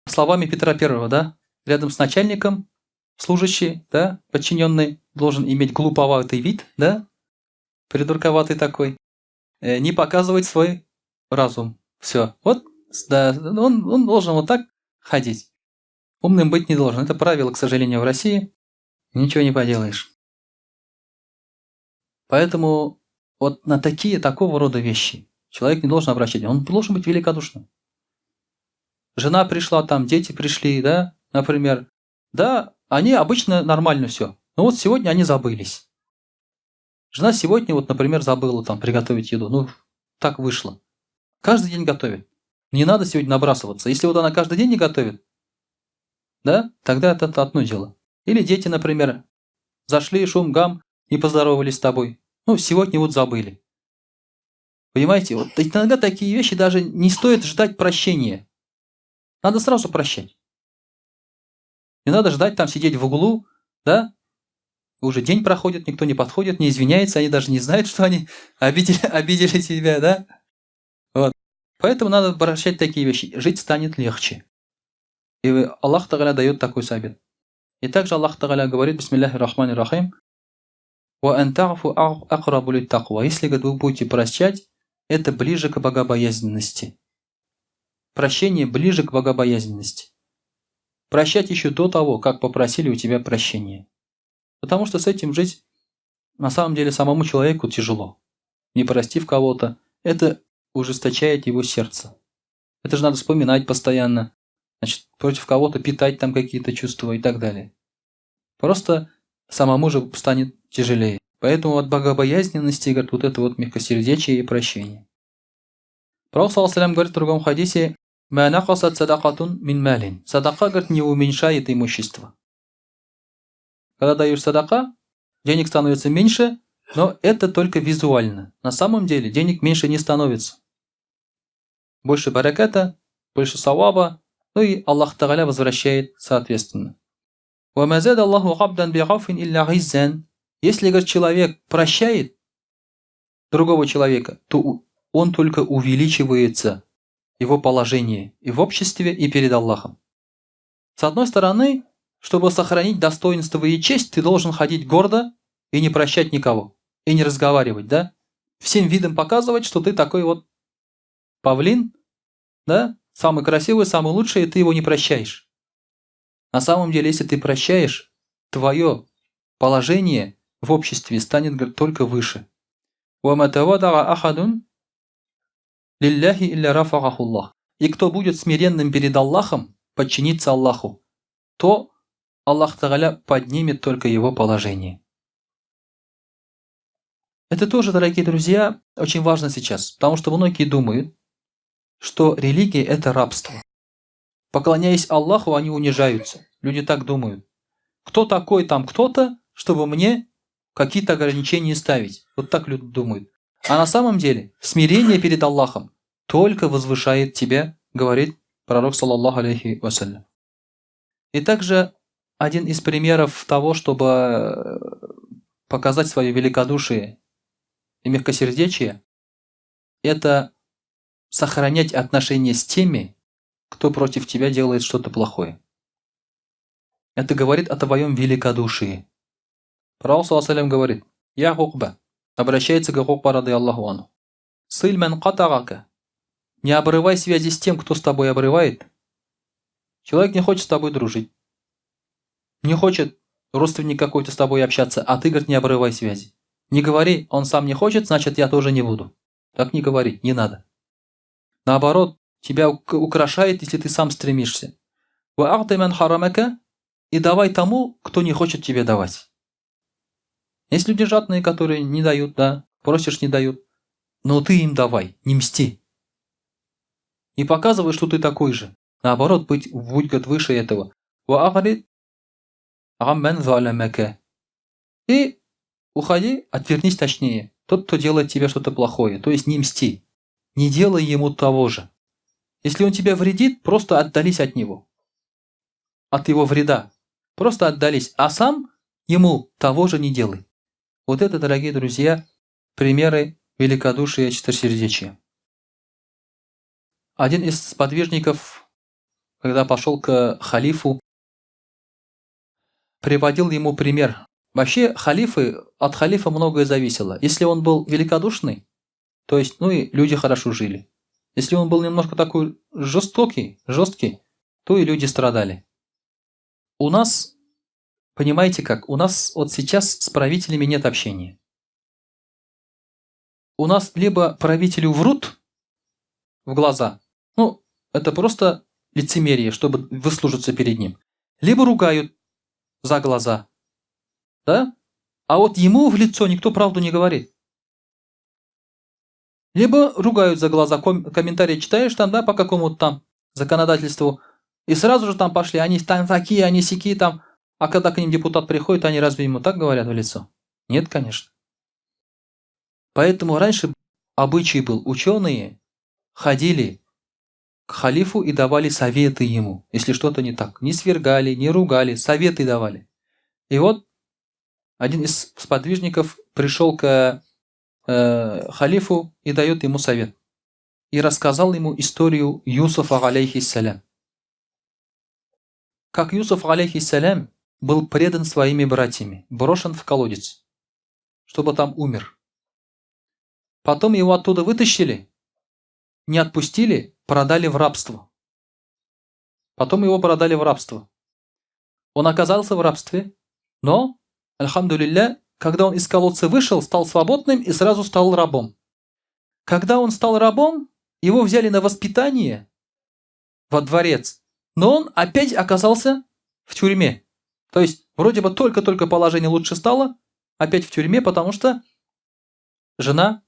словами Петра Первого, да? Рядом с начальником служащий, да, подчиненный, должен иметь глуповатый вид, да, придурковатый такой, не показывать свой разум. Все. Вот, да, он должен вот так ходить. Умным быть не должен. Это правило, к сожалению, в России. Ничего не поделаешь. Поэтому вот на такие, такого рода вещи человек не должен обращать. Он должен быть великодушным. Жена пришла там, дети пришли, да, например. Да, они обычно нормально все. Но вот сегодня они забылись. Жена сегодня, вот, например, забыла там приготовить еду. Ну, так вышло. Каждый день готовит. Не надо сегодня набрасываться. Если вот она каждый день не готовит, да, тогда это одно дело. Или дети, например, зашли, шум, гам, не поздоровались с тобой. Ну, сегодня вот забыли. Понимаете, вот иногда такие вещи даже не стоит ждать прощения. Надо сразу прощать. Не надо ждать там сидеть в углу, да? Уже день проходит, никто не подходит, не извиняется, они даже не знают, что они обидели тебя, да? Вот. Поэтому надо прощать такие вещи. Жить станет легче. И Аллах Тагаля дает такой совет. И также Аллах Тагаля говорит, бисмиллахи рахмани рахим, Если, говорит, вы будете прощать, это ближе к богобоязненности. Прощение ближе к богобоязненности. Прощать еще до того, как попросили у тебя прощения. Потому что с этим жить на самом деле самому человеку тяжело. Не простив кого-то, это ужесточает его сердце. Это же надо вспоминать постоянно. Значит, против кого-то питать там какие-то чувства и так далее. Просто самому же станет тяжелее. Поэтому от богобоязненности, говорит, вот это вот мягкосердечие и прощение. Пророк, саллаллаху говорит в другом хадисе, «Ма накасат садакатун мин малин». Садака, говорит, не уменьшает имущество. Когда даешь садака, денег становится меньше, но это только визуально. На самом деле денег меньше не становится. Больше бараката, больше саваба, ну и Аллах Тагаля возвращает соответственно. Если, говорит, человек прощает другого человека, то он только увеличивается, его положение и в обществе, и перед Аллахом. С одной стороны, чтобы сохранить достоинство и честь, ты должен ходить гордо и не прощать никого, и не разговаривать, да? Всем видом показывать, что ты такой вот павлин, да? Самый красивый, самый лучший, и ты его не прощаешь. На самом деле, если ты прощаешь, твое положение в обществе станет, говорит, только выше. И кто будет смиренным перед Аллахом, подчиниться Аллаху, то Аллах Тагаля поднимет только его положение. Это тоже, дорогие друзья, очень важно сейчас, потому что многие думают, что религия – это рабство. Поклоняясь Аллаху, они унижаются. Люди так думают. Кто такой там кто-то, чтобы мне какие-то ограничения ставить? Вот так люди думают. А на самом деле смирение перед Аллахом только возвышает тебя, говорит пророк, саллаллаху алейхи вассалям. И также один из примеров того, чтобы показать свое великодушие и мягкосердечие, это сохранять отношения с теми, кто против тебя делает что-то плохое. Это говорит о твоем великодушии. Пророк, саллаллаху алейхи говорит: «Я Укба», обращается к Укба, рады Аллаху анху. «Сыль ман катагака». Не обрывай связи с тем, кто с тобой обрывает. Человек не хочет с тобой дружить. Не хочет родственник какой-то с тобой общаться, а ты, говорит, не обрывай связи. Не говори, он сам не хочет, значит, я тоже не буду. Так не говори, не надо. Наоборот, тебя украшает, если ты сам стремишься. И давай тому, кто не хочет тебе давать. Есть люди жадные, которые не дают, да, просишь, не дают. Но ты им давай, не мсти. Не показывай, что ты такой же. Наоборот, будь год выше этого. И уходи, отвернись точнее. Тот, кто делает тебе что-то плохое, то есть не мсти. Не делай ему того же. Если он тебя вредит, просто отдались от него. От его вреда. Просто отдались. А сам ему того же не делай. Вот это, дорогие друзья, примеры великодушия и чистосердечия. Один из сподвижников, когда пошел к халифу, приводил ему пример. Вообще халифы, от халифа многое зависело. Если он был великодушный, то есть, ну и люди хорошо жили. Если он был немножко такой жестокий, жесткий, то и люди страдали. У нас, понимаете как, у нас вот сейчас с правителями нет общения. У нас либо правителю врут в глаза, ну, это просто лицемерие, чтобы выслужиться перед ним, либо ругают за глаза, да? А вот ему в лицо никто правду не говорит. Либо ругают за глаза, комментарии читаешь там, да, по какому-то там законодательству, и сразу же там пошли, они там такие, они сякие там. А когда к ним депутат приходит, они разве ему так говорят в лицо? Нет, конечно. Поэтому раньше обычай был, ученые ходили к халифу и давали советы ему, если что-то не так. Не свергали, не ругали, советы давали. И вот один из сподвижников пришел к халифу и дает ему совет. И рассказал ему историю Юсуфа, عليه السلام. Как Юсуф, عليه السلام, был предан своими братьями, брошен в колодец, чтобы там умер. Потом его оттуда вытащили, не отпустили, продали в рабство. Потом его продали в рабство. Он оказался в рабстве, но, الحمد لله, когда он из колодца вышел, стал свободным и сразу стал рабом. Когда он стал рабом, его взяли на воспитание во дворец, но он опять оказался в тюрьме. То есть, вроде бы только-только положение лучше стало, опять в тюрьме, потому что жена,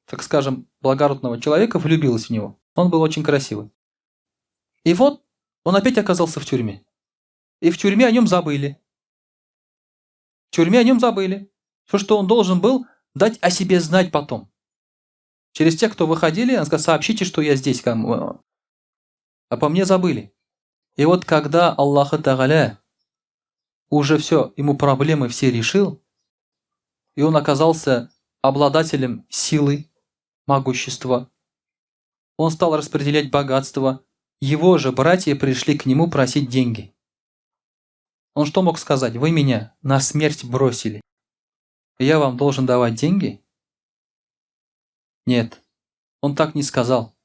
так скажем, благородного человека влюбилась в него. Он был очень красивый. И вот он опять оказался в тюрьме. И в тюрьме о нем забыли. В тюрьме о нем забыли. Все, что он должен был дать о себе знать потом. Через тех, кто выходили, он сказал, сообщите, что я здесь. А по мне забыли. И вот когда Аллах Тагаля уже все, ему проблемы все решил, и он оказался обладателем силы, могущества, он стал распределять богатство, его же братья пришли к нему просить деньги. Он что мог сказать? Вы меня на смерть бросили. Я вам должен давать деньги? Нет, он так не сказал.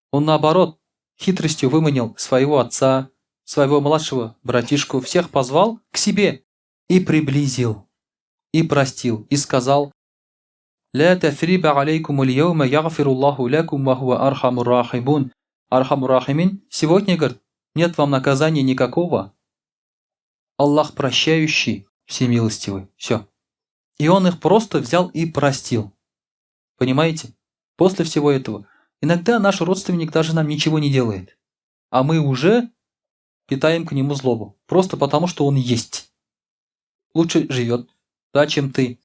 Он наоборот хитростью выманил своего отца, своего младшего братишку, всех позвал к себе и приблизил, и простил, и сказал: «لا تثريب عليكم اليوم يغفر الله لكم وهو أرحم الراحمون». أرحم الراحمين. Сегодня, говорит, нет вам наказания никакого. Аллах прощающий, всемилостивый. Все. И он их просто взял и простил. Понимаете? После всего этого. Иногда наш родственник даже нам ничего не делает. А мы уже питаем к нему злобу. Просто потому, что он есть. Лучше живет, да, чем ты.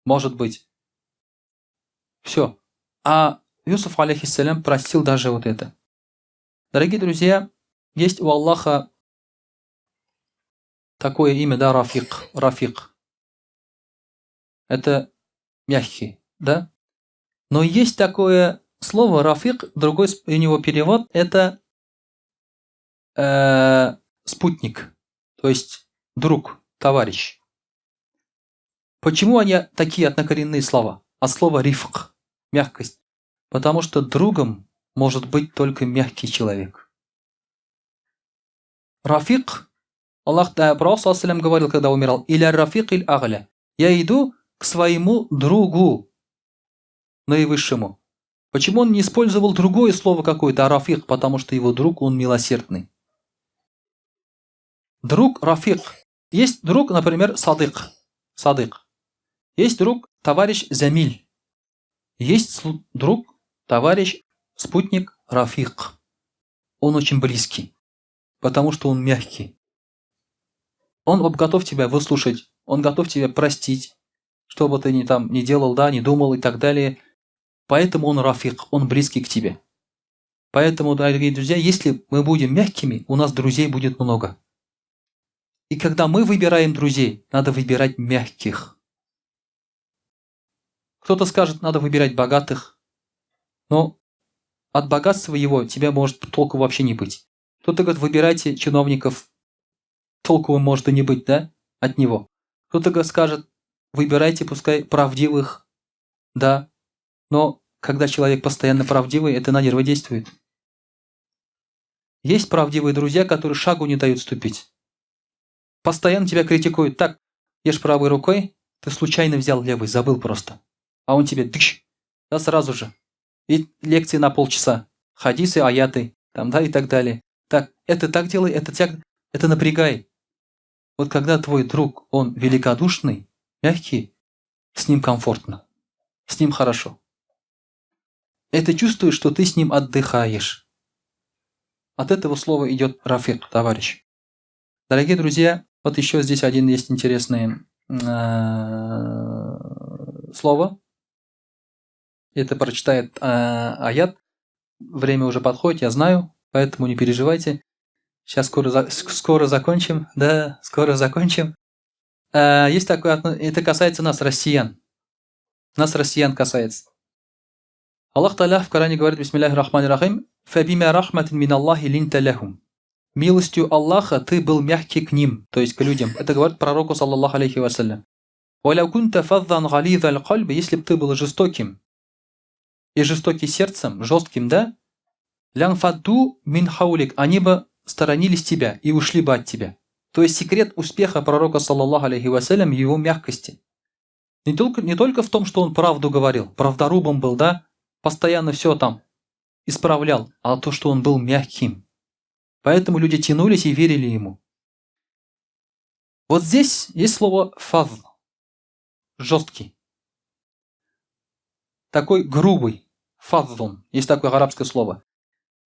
Может быть. Все. А Юсуф, عليه السلام, простил даже вот это. Дорогие друзья, есть у Аллаха такое имя, да, Рафик. Рафик. Это мягкий, да? Но есть такое слово Рафик, другой у него перевод, это спутник, то есть друг, товарищ. Почему они такие однокоренные слова? От слова رفق, мягкость. Потому что другом может быть только мягкий человек. Рафик, Аллах, да, Пророк саллаллаху говорил, когда умирал, «Иля рафик иль агля». Я иду к своему другу, наивысшему. Почему он не использовал другое слово какое-то, а рафик? Потому что его друг, он милосердный. Друг рафик. Есть друг, например, садык. Садык. Есть друг, товарищ Замиль. Есть друг, товарищ, спутник Рафик. Он очень близкий, потому что он мягкий. Он готов тебя выслушать, он готов тебя простить, что бы ты ни там ни делал, да, не думал и так далее. Поэтому он рафик, он близкий к тебе. Поэтому, дорогие друзья, если мы будем мягкими, у нас друзей будет много. И когда мы выбираем друзей, надо выбирать мягких. Кто-то скажет, надо выбирать богатых, но от богатства его тебя может толку вообще не быть. Кто-то говорит, выбирайте чиновников, толку может и не быть, да, от него. Кто-то скажет, выбирайте, пускай правдивых, да, но когда человек постоянно правдивый, это на нервы действует. Есть правдивые друзья, которые шагу не дают ступить. Постоянно тебя критикуют. Так, ешь правой рукой, ты случайно взял левый, забыл просто. А он тебе дыщ, да, сразу же. И лекции на полчаса, хадисы, аяты, там, да, и так далее. Так, это так делай, это так, это напрягай. Вот когда твой друг, он великодушный, мягкий, с ним комфортно, с ним хорошо. Это чувствуешь, что ты с ним отдыхаешь. От этого слова идет рафик, товарищ. Дорогие друзья, вот еще здесь один есть интересное слово. Это прочитает аят. Время уже подходит, я знаю, поэтому не переживайте. Сейчас скоро закончим. Да, скоро закончим. Есть такое, это касается нас, россиян. Нас, россиян, касается. Аллах Тааля в Коране говорит, بسم الله الرحمن الرحيم, «فبما رحمة من الله لنت لهم». Милостью Аллаха ты был мягкий к ним, то есть к людям. Это говорит пророку, صلى الله عليه وسلم. «ولو كنت فظا غليظ القلب», если бы ты был жестоким и жестокий сердцем, жестким, да? لانفضوا من حولك, они бы сторонились тебя и ушли бы от тебя. То есть секрет успеха пророка, صلى الله عليه وسلم, его мягкости. Не только в том, что он правду говорил, правдорубом был, да, постоянно все там исправлял, а то, что он был мягким. Поэтому люди тянулись и верили ему. Вот здесь есть слово فظ, жесткий. Такой грубый, فظٌ, есть такое арабское слово.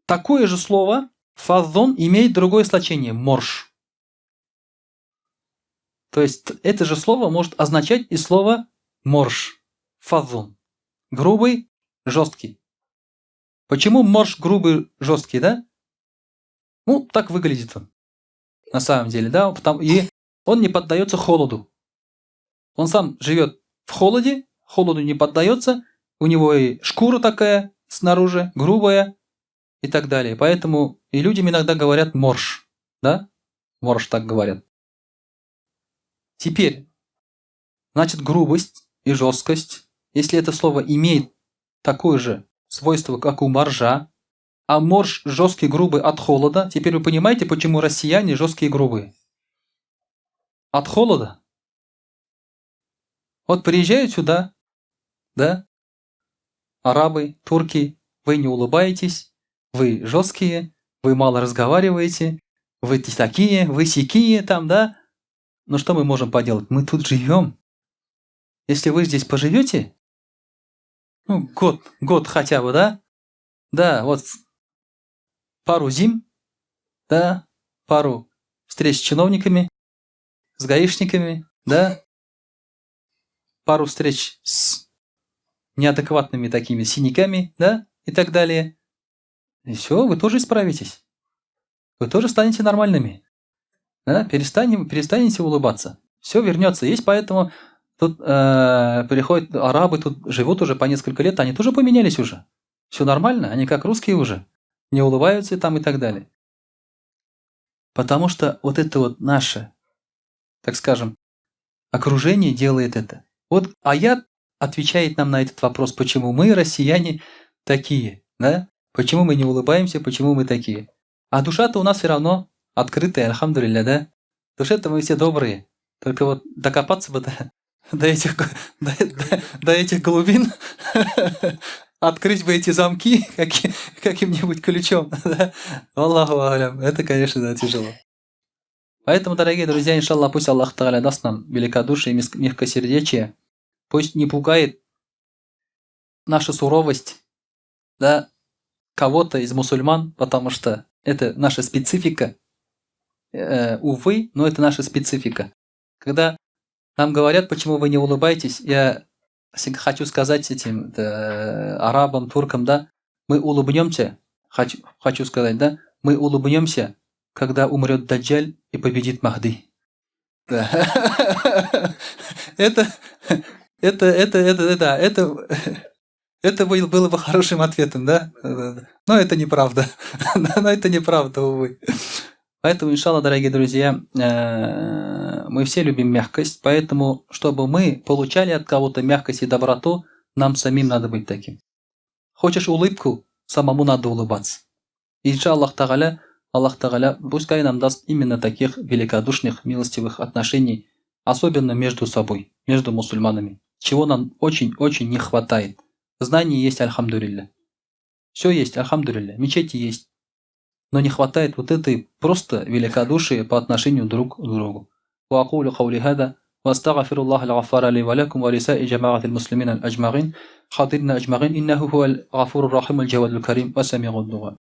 Такое же слово فظٌ имеет другое значение – морж. То есть это же слово может означать и слово морж, فظٌ. Грубый, жесткий. Почему морж грубый, жесткий, да? Ну, так выглядит он. На самом деле, да? И он не поддается холоду. Он сам живет в холоде, холоду не поддается, у него и шкура такая снаружи, грубая и так далее. Поэтому и людям иногда говорят морж, да? Морж так говорят. Теперь, значит, грубость и жесткость, если это слово имеет такое же свойство, как у моржа, а морж жесткий, грубый от холода, теперь вы понимаете, почему россияне жесткие и грубые? От холода. Вот приезжают сюда, да, арабы, турки, вы не улыбаетесь, вы жесткие, вы мало разговариваете, вы такие, вы сякие там, да? Но что мы можем поделать? Мы тут живем. Если вы здесь поживете, ну, год, год хотя бы, да? Да, вот пару зим, да, пару встреч с чиновниками, с гаишниками, да, пару встреч с неадекватными такими синяками, да, и так далее. И все, вы тоже исправитесь. Вы тоже станете нормальными. Да? Перестанете улыбаться. Все вернется. Есть поэтому тут приходят арабы, тут живут уже по несколько лет, они тоже поменялись уже. Все нормально, они как русские уже. Не улыбаются там и так далее. Потому что вот это вот наше, так скажем, окружение делает это. Вот аят отвечает нам на этот вопрос, почему мы, россияне, такие, да? Почему мы не улыбаемся, почему мы такие? А душа-то у нас все равно Открытые, альхамдулилля, да? Душе-то мы все добрые. Только вот докопаться бы до, до этих, до, до, до этих глубин, открыть бы эти замки каким-нибудь ключом. Да? Аллаху алям. Это, конечно, да, тяжело. Поэтому, дорогие друзья, иншаллах, пусть Аллах Тагаля даст нам великодушие и мягкосердечие. Пусть не пугает наша суровость, да, кого-то из мусульман, потому что это наша специфика. Увы, но это наша специфика. Когда нам говорят, почему вы не улыбаетесь, я хочу сказать этим да, арабам, туркам, да, мы улыбнемся, хочу сказать, да, мы улыбнемся, когда умрет Даджаль и победит Махди. Да. Это, да, это было бы хорошим ответом, да? Но это неправда. Но это неправда, увы. Поэтому, иншалла, дорогие друзья, мы все любим мягкость, поэтому, чтобы мы получали от кого-то мягкость и доброту, нам самим надо быть таким. Хочешь улыбку, самому надо улыбаться. Иншаллах Тагаля, Аллах Тагаля, пускай нам даст именно таких великодушных, милостивых отношений, особенно между собой, между мусульманами, чего нам очень-очень не хватает. Знаний есть, альхамдулилля. Все есть, альхамдулилля, мечети есть. Но не хватает вот этой просто великодушия по отношению друг к другу. وأقول قولي هذا وأستغفر الله الغفار لي ولكم ولسائر جماعة المسلمين الأجمعين حاضرنا أجمعين إنه هو الغفور الرحيم الجواد الكريم وسميع الدعاء.